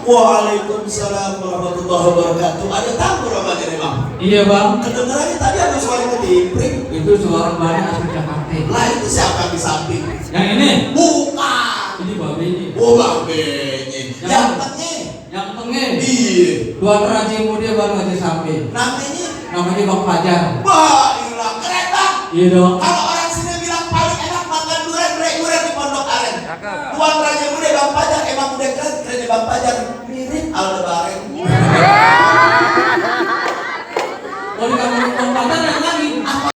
Waalaikumsalam warahmatullahi wabarakatuh. Ada tamu Ramadan ya Bang? Iya Bang. Kedengarannya tadi ada suara ketipring. Itu suara banyak asli Jakarta. Lah itu siapa di samping? Yang ini? Bukan. Ini babenya. Oh babenya. Yang tengah. Yang tengah. Iya. Tuan Raji Muda baru aja sampai. Namanya? Namanya Bang Fajar. Wah, ilah keren Bang. Iya dong. Kalau orang sini bilang paling enak makan durian durian di Pondok Aren. Tuan Raja Muda Bang Fajar emang udah keren Bang Fajar mirip Aldebaran.